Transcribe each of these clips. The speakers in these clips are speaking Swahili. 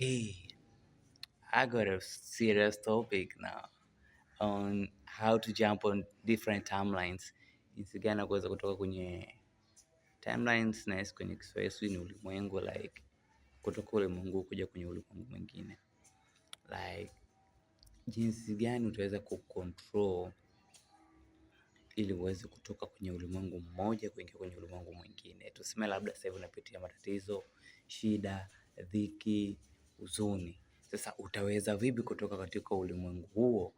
Okay, I got a serious topic now on how to jump on different timelines. Jinsi gani ya kuweza kutoka kwenye timelines na kwenye Kiswahili ni ulimwengu, like kutoka ulimwengu kuja kwenye ulimwengu mwingine, like jinsi gani utaweza kucontrol ili uweze kutoka kwenye ulimwengu mmoja kuingia kwenye ulimwengu mwingine. Tuseme labda sasa hivi unapitia matatizo, shida, dhiki, huzuni. Sasa utaweza vipi kutoka katika ulimwengu huo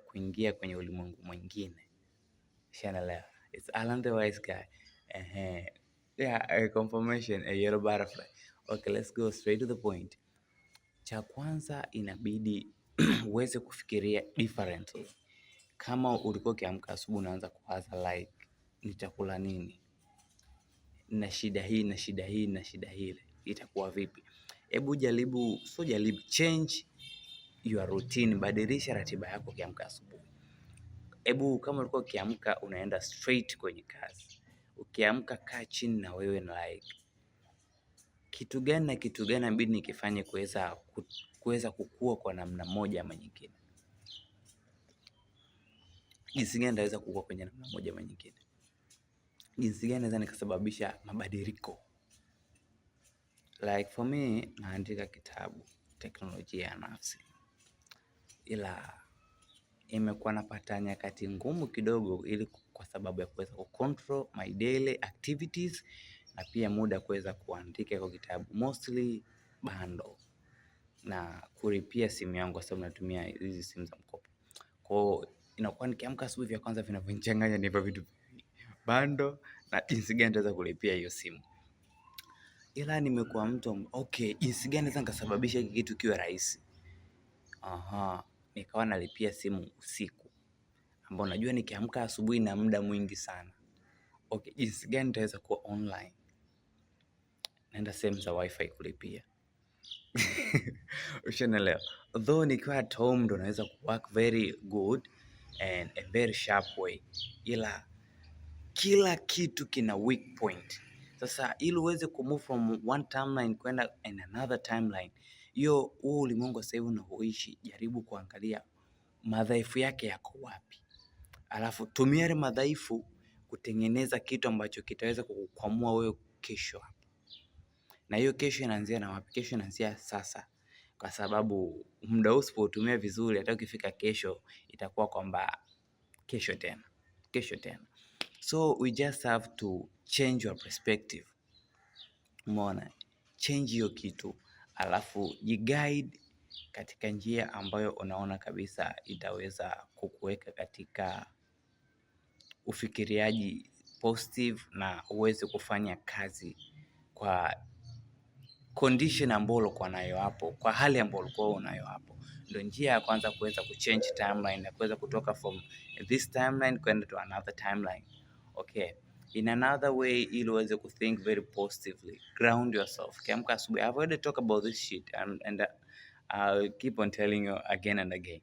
kuingia kwenye ulimwengu mwingine? Ushaelewa? It's Alan the Wise Guy. Ehe. Yeah, a confirmation, a yellow butterfly. Okay, let's go straight to the point. Cha kwanza inabidi uweze kufikiria differently. Kama ulikuwa ukiamka asubuhi unaanza kuwaza like nitakula nini, na shida hii na shida hii na shida hile, itakuwa vipi? Hebu jaribu, so jaribu change your routine, badilisha ratiba yako ukiamka asubuhi. Hebu kama ulikuwa ukiamka unaenda straight kwenye kazi, ukiamka kaa chini na wewe na like kitu gani na kitu gani inabidi nikifanye kuweza kukua kwa namna moja ama nyingine. Jinsi gani naweza kukua kwenye namna moja ama nyingine? Jinsi gani naweza nikasababisha mabadiliko? Like for me, naandika kitabu Teknolojia ya Nafsi, ila imekuwa napata nyakati ngumu kidogo, ili kwa sababu ya kuweza kucontrol my daily activities na pia muda kuweza kuandika kwa kitabu, mostly bando na kulipia simu yangu, kwa sababu natumia hizi simu za mkopo. Kwa hiyo inakuwa nikiamka asubuhi, vya kwanza vinavyonichanganya ni hivyo vitu, bando na jinsi gani nitaweza kulipia hiyo simu. Ila nimekuwa mtu okay, jinsi gani naweza nikasababisha hiki kitu kiwe rahisi. Aha, nikawa nalipia simu usiku ambao najua nikiamka asubuhi na muda mwingi sana. Okay, jinsi gani nitaweza kuwa online? Naenda sehemu za wifi kulipia. Ushanielewa? Though nikiwa at home ndo naweza kuwork very good and a very sharp way, ila kila kitu kina weak point. Sasa ili uweze kumove from one timeline kwenda in another timeline, hiyo huo ulimwengu sasa hivi unaoishi, jaribu kuangalia madhaifu yake yako wapi, alafu tumia yale madhaifu kutengeneza kitu ambacho kitaweza kukukwamua wewe kesho. Na hiyo kesho inaanzia na wapi? Kesho inaanzia sasa, kwa sababu muda huu usipotumia vizuri, hata ukifika kesho itakuwa kwamba kesho tena, kesho tena. So we just have to change your perspective. Umeona, change hiyo kitu, alafu jiguide katika njia ambayo unaona kabisa itaweza kukuweka katika ufikiriaji positive na uweze kufanya kazi kwa condition ambayo ulikuwa nayo hapo, kwa hali ambayo ulikuwa unayo hapo. Ndio njia ya kwanza kuweza kuchange timeline na kuweza kutoka from this timeline kwenda to another timeline. Okay. In another way, ili uweze kuthink very positively, ground yourself. Ukiamka asubuhi, I've already talked about this shit and I'll keep on telling you again and again.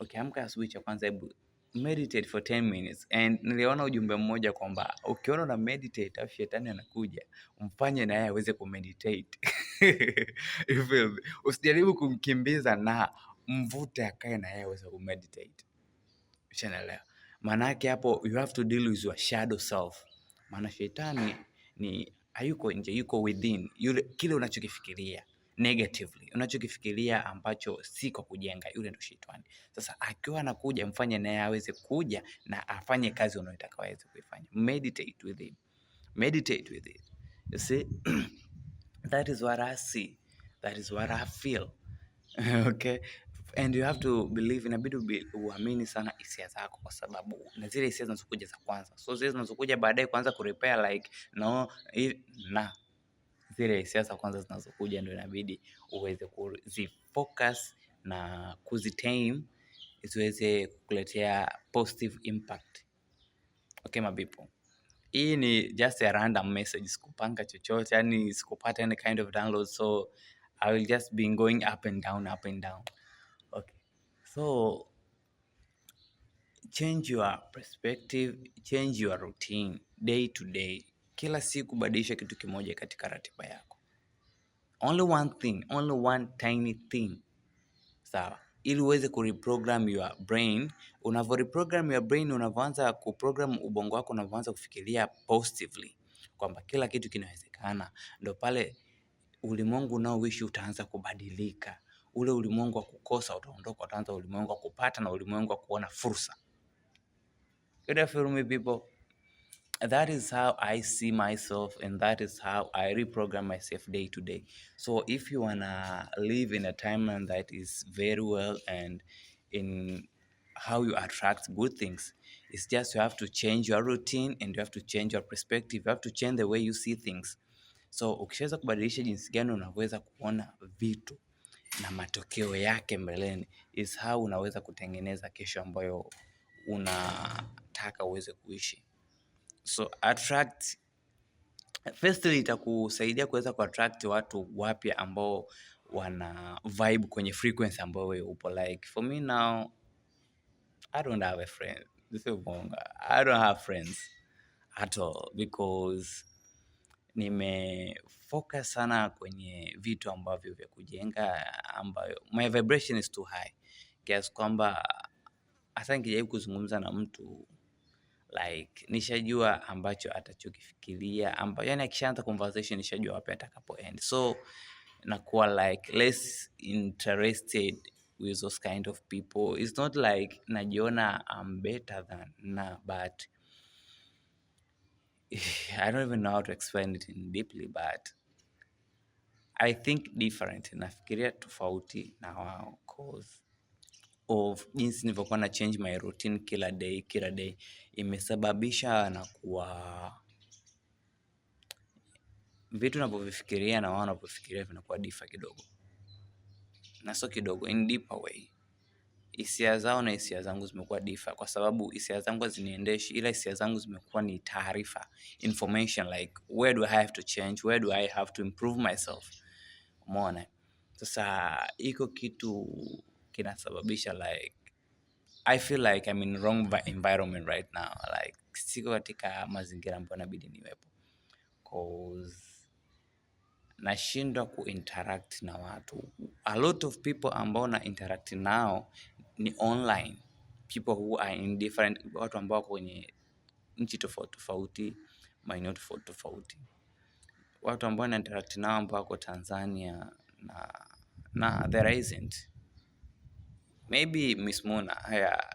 Ukiamka asubuhi, cha kwanza hebu meditate for 10 minutes. And niliona ujumbe mmoja kwamba ukiona una meditate afu shetani anakuja, umfanye na yeye aweze kumeditate. You feel me? Usijaribu kumkimbiza na mvute akae na yeye aweze kumeditate. Ushaelewa? Maana yake hapo you have to deal with your shadow self. Maana shetani ni hayuko nje, yuko within. Yule kile unachokifikiria negatively, unachokifikiria ambacho si kwa kujenga, yule ndo shetani. Sasa akiwa anakuja, mfanye naye aweze kuja na afanye kazi unayotaka aweze kuifanya. Meditate with him, meditate with it. You see, that is what I see, that is what I feel. Okay, and you have to believe, inabidi uamini sana hisia zako, kwa sababu na zile hisia zinazokuja za kwanza, so zile zinazokuja baadaye kuanza kurepair like no na zile hisia za kwanza zinazokuja ndio inabidi uweze kuzifocus na kuzitame ziweze kukuletea positive impact. Okay, my people, hii ni just a random message, sikupanga chochote, yani sikupata any kind of download, so I will just be going up and down, up and down. Okay, so change your perspective, change your routine day to day. Kila siku badilisha kitu kimoja katika ratiba yako. Only one thing, only one tiny thing, sawa, ili uweze kureprogram your brain. Unavyo reprogram your brain, unavyoanza kuprogram ubongo wako, unavyoanza kufikiria positively kwamba kila kitu kinawezekana, ndo pale ulimwengu unaoishi utaanza kubadilika. Ule ulimwengu wa kukosa utaondoka, utaanza ulimwengu wa kupata na ulimwengu wa kuona fursa. You feel me, people? That is how I see myself and that is how I reprogram myself day to day. So if you wanna live in a timeline that is very well and in how you attract good things, it's just you have to change your routine and you have to change your perspective. You have to change the way you see things. So ukishaweza kubadilisha jinsi gani unaweza kuona vitu na matokeo yake mbeleni, is how unaweza kutengeneza kesho ambayo unataka uweze kuishi. So attract firstly, itakusaidia kuweza kuattract watu wapya ambao wana vibe kwenye frequency ambayo wewe upo. Like for me now, I don't have a friend. This is bonga. I don't have friends at all because nimefocus sana kwenye vitu ambavyo vya kujenga, ambayo my vibration is too high kiasi kwamba hata nikijaribu kuzungumza na mtu, like nishajua ambacho atachokifikiria, ambayo yani akishaanza conversation nishajua wapi atakapo end, so nakuwa like less interested with those kind of people. It's not like najiona I'm better than na, but I don't even know how to explain it in deeply, but I think different, nafikiria tofauti na wao cause of jinsi nilivyokuwa na change my routine kila day kila day, imesababisha na kuwa vitu navyovifikiria na wao wanavyofikiria vinakuwa differ kidogo, na sio kidogo, in deeper way. Hisia zao na hisia zangu zimekuwa differ, kwa sababu hisia zangu haziniendeshi, ila hisia zangu zimekuwa ni taarifa, information, like where do I have to change, where do I have to improve myself. Umeona? Sasa iko kitu kinasababisha like I feel like I'm in wrong environment right now, like siko katika mazingira ambayo inabidi niwepo, cause nashindwa kuinteract na watu. A lot of people ambao na interact nao ni online people who are in different, watu ambao wako kwenye nchi tofauti tofauti, maeneo tofauti tofauti. Watu ambao na interact nao ambao wako Tanzania na there isn't. Maybe Miss Muna, yeah,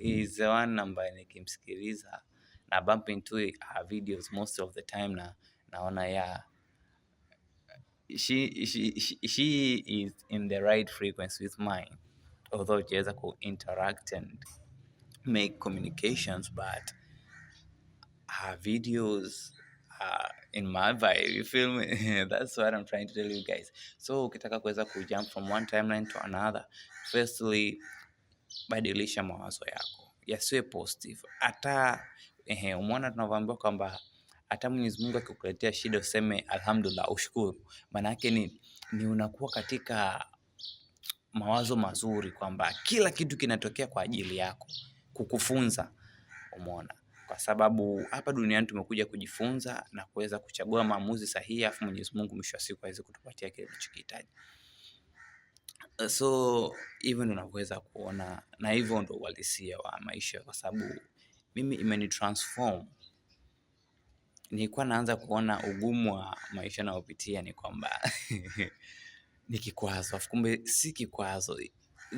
is the one ambaye nikimsikiliza na bump into her videos most of the time na naona, yeah, she is in the right frequency with mine, although tuweza ku interact and make communications, but her videos are in my vibe, you feel me? That's what I'm trying to tell you guys. So ukitaka kuweza kujump from one timeline to another, firstly badilisha mawazo yako yasiwe positive. Hata ehe, umeona tunavyoambiwa kwamba hata Mwenyezi Mungu akikuletea shida useme alhamdulillah, ushukuru. Maana yake ni unakuwa katika mawazo mazuri kwamba kila kitu kinatokea kwa ajili yako kukufunza. Umeona, kwa sababu hapa duniani tumekuja kujifunza na kuweza kuchagua maamuzi sahihi, afu Mwenyezi Mungu mwisho wa siku aweze kutupatia kile tunachokihitaji. So hivyo ndo unavyoweza kuona, na hivyo ndo uhalisia wa maisha, kwa sababu mimi imeni transform. Nilikuwa naanza kuona ugumu wa maisha nayopitia ni kwamba ni kikwazo, afu kumbe si kikwazo,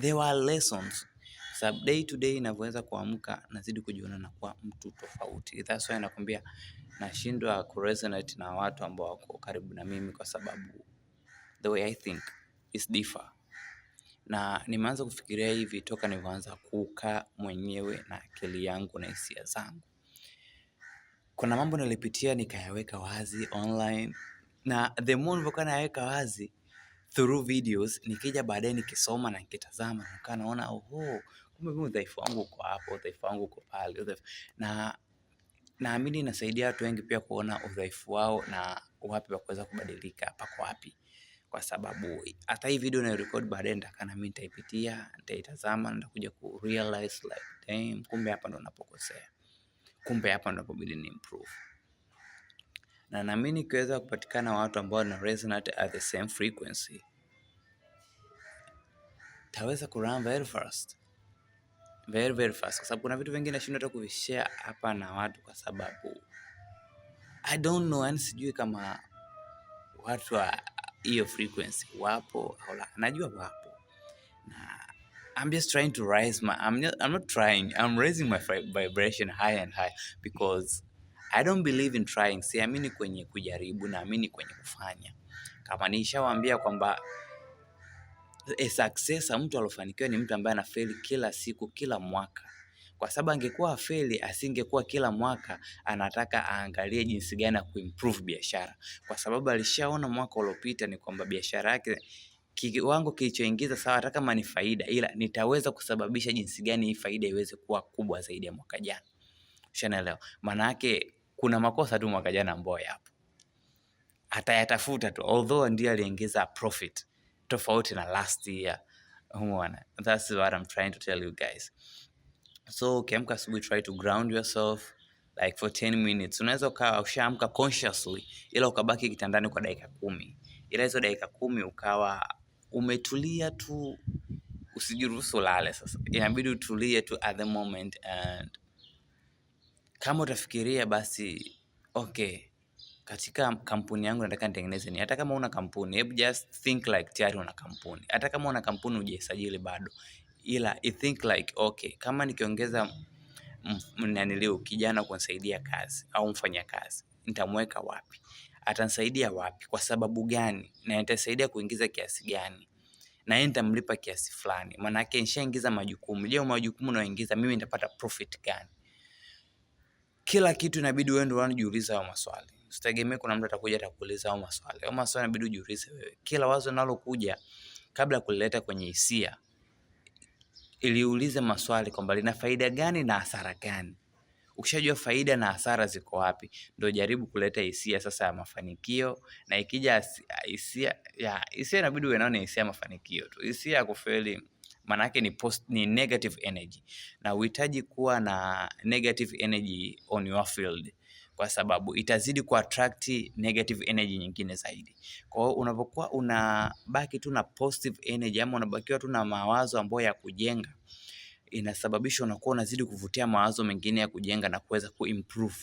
there were lessons. Sababu day to day ninavyoweza kuamka nazidi kujiona nakuwa mtu tofauti. That's why nakwambia nashindwa kuresonate na watu ambao wako karibu na mimi kwa sababu the way I think is differ. Na nimeanza kufikiria hivi toka nilivyoanza kukaa mwenyewe na akili yangu na hisia zangu. Kuna mambo nilipitia nikayaweka wazi online, na the more nilivyokuwa nayaweka wazi through videos, nikija baadaye nikisoma na nikitazama nikawa naona oho, kumbe mimi udhaifu wangu uko hapo, udhaifu wangu uko pale, udhaifu. Na naamini inasaidia watu wengi pia kuona udhaifu wao na wapi wa kuweza kubadilika pako wapi, kwa sababu hata hii video nayorecord baadaye nitakaa na mimi nitaipitia, nitaitazama na nitakuja ku realize like damn, kumbe hapa ndo napokosea, kumbe hapa ndo napobidi ni improve. Na naamini ikiweza kupatikana watu ambao wana resonate at the same frequency, taweza kurun very fast, very very fast, kwa sababu kuna vitu vingine nashindwa hata kuvishare hapa na watu kwa sababu I don't know, yani sijui kama watu wa hiyo frequency wapo au la. Najua wapo na I'm just trying to raise my I'm not trying, I'm raising my vibration higher and higher because I don't believe in trying. Siamini kwenye kujaribu, naamini kwenye kufanya. Kama nishawaambia kwamba a successor, mtu alofanikiwa ni mtu ambaye anafeli kila siku, kila mwaka, kwa sababu angekuwa afeli asingekuwa kila mwaka anataka aangalie jinsi gani ya kuimprove biashara, kwa sababu alishaona mwaka uliopita ni kwamba biashara yake kiwango kilichoingiza sawa, hata kama ni faida, ila nitaweza kusababisha jinsi gani hii faida iweze kuwa kubwa zaidi ya mwaka jana. Ushanaelewa? Maana yake kuna makosa tu mwaka jana ambayo yapo, atayatafuta tu, although ndiye aliingiza profit tofauti na last year. Umeona? That's what I'm trying to tell you guys. So ukiamka asubuhi, try to ground yourself like for 10 minutes. Unaweza ukawa ushaamka consciously, ila ukabaki kitandani kwa dakika 10, ila hizo dakika 10 ukawa umetulia tu, usijiruhusu ulale. Sasa inabidi utulie tu at the moment, and kama utafikiria basi, okay, katika kampuni yangu nataka nitengeneze nini. Hata kama una kampuni, hebu just think like tayari una kampuni. Hata kama una kampuni hujaisajili bado, ila I think like okay, kama nikiongeza naniliu kijana kunisaidia kazi au mfanyakazi, nitamweka wapi? Atanisaidia wapi? Kwa sababu gani? Na nitasaidia kuingiza kiasi gani? Na yeye nitamlipa kiasi fulani. Maana yake nishaingiza majukumu. Je, majukumu nayoingiza mimi nitapata profit gani? Kila kitu inabidi wewe ndio unajiuliza hayo maswali. Usitegemee kuna mtu atakuja atakuuliza hayo maswali. Hayo maswali inabidi ujiulize wewe. Kila wazo linalokuja kabla ya kulileta kwenye hisia, iliulize maswali kwamba lina faida gani na hasara gani. Ukishajua faida na hasara ziko wapi, ndio jaribu kuleta hisia sasa ya mafanikio. Na ikija hisia ya hisia, inabidi uwe nayo ni hisia ya mafanikio tu. Hisia ya kufeli maana yake ni negative energy, na uhitaji kuwa na negative energy on your field, kwa sababu itazidi ku attract negative energy nyingine zaidi. Kwa hiyo unapokuwa unabaki tu na positive energy ama unabakiwa tu na mawazo ambayo ya kujenga, inasababisha unakuwa unazidi kuvutia mawazo mengine ya kujenga na kuweza kuimprove.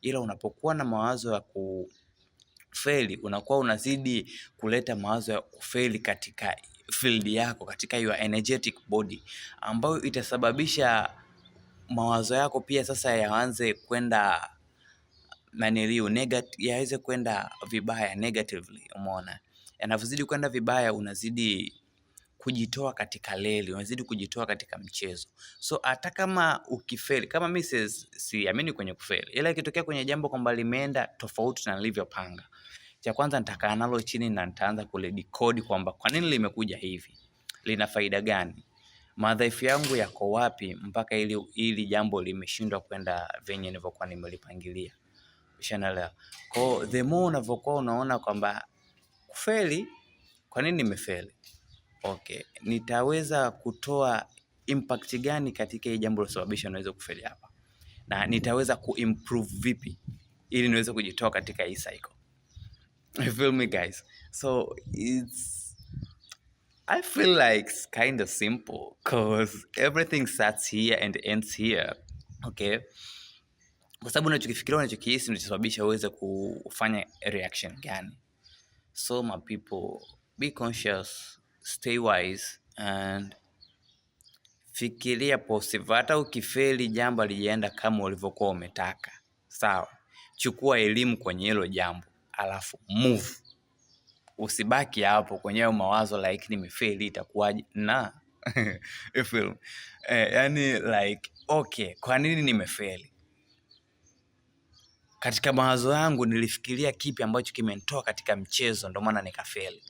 Ila unapokuwa na mawazo ya kufeli, unakuwa unazidi kuleta mawazo ya kufeli katika field yako, katika your energetic body, ambayo itasababisha mawazo yako pia sasa yaanze kwenda naniliu yaweze kwenda vibaya negatively. Umeona, yanavyozidi kwenda vibaya, unazidi kujitoa katika leli, unazidi kujitoa katika mchezo. So hata kama ukifeli, kama mimi siamini kwenye kufeli, ila ikitokea kwenye jambo kwamba limeenda tofauti na nilivyopanga, cha kwanza nitakaa nalo chini na nitaanza kulidecode kwamba kwa nini limekuja hivi, lina faida gani, madhaifu yangu yako wapi mpaka ili jambo limeshindwa kwenda venye nilivyokuwa nimelipangilia. Ushanaelewa? Kwa the more unavyokuwa unaona kwamba kufeli, kwa nini nimefeli? Okay, nitaweza kutoa impact gani katika hii jambo lilosababisha niweze kufeli hapa, na nitaweza kuimprove vipi ili niweze kujitoa katika hii cycle. You feel me guys? So it's I feel like it's kind of simple cause everything starts here and ends here. Okay? Kwa sababu unachokifikiria, unachokihisi ndicho sababisha uweze kufanya reaction gani. So my people, be conscious, stay wise and fikiria positive. Hata ukifeli jambo halijaenda kama ulivyokuwa umetaka, sawa, chukua elimu kwenye hilo jambo alafu move. Usibaki hapo kwenye hayo mawazo like nimefeli itakuwaje? Na you feel yani like okay, kwa nini nimefeli? Katika mawazo yangu nilifikiria kipi ambacho kimenitoa katika mchezo, ndio maana nikafeli.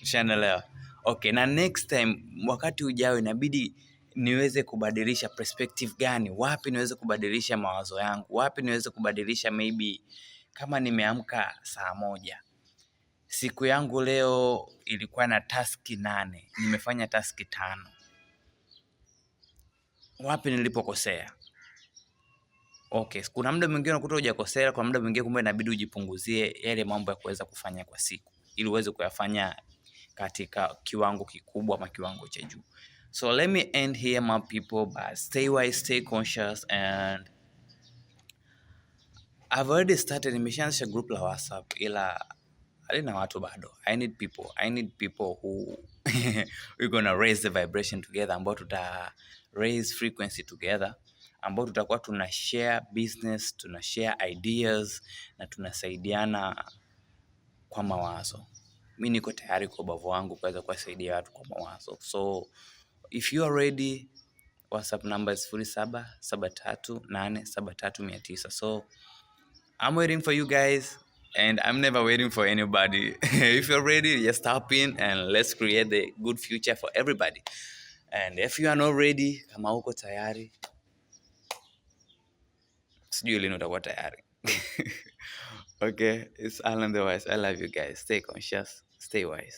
Ushanielewa? Okay, na next time, wakati ujao inabidi niweze kubadilisha perspective gani, wapi niweze kubadilisha mawazo yangu, wapi niweze kubadilisha maybe kama nimeamka saa 1, siku yangu leo ilikuwa na taski 8, nimefanya taski 5. Wapi nilipokosea? Okay, kuna muda mwingine unakuta hujakosea, kwa muda mwingine kumbe inabidi ujipunguzie yale mambo ya kuweza kufanya kwa siku ili uweze kuyafanya katika kiwango kikubwa ama kiwango cha juu. So let me end here, my people, but stay wise, stay conscious, and I've already started, nimeshaanzisha group la WhatsApp ila halina watu bado. I need people. I need people who we're gonna raise the vibration together, ambao tuta raise frequency together, ambao tutakuwa tuna share business, tuna share ideas na tunasaidiana kwa mawazo. Mi niko tayari kwa ubavu wangu kuweza kuwasaidia watu kwa mawazo. So if you are ready, WhatsApp number is 0773873900. So I'm waiting for you guys, and I'm never waiting for anybody. If you're ready, just tap in and let's create the good future for everybody. And if you are not ready, kama uko tayari, sijui lini utakuwa tayari. Okay, it's Alan the Wise. I love you guys. Stay conscious, stay wise.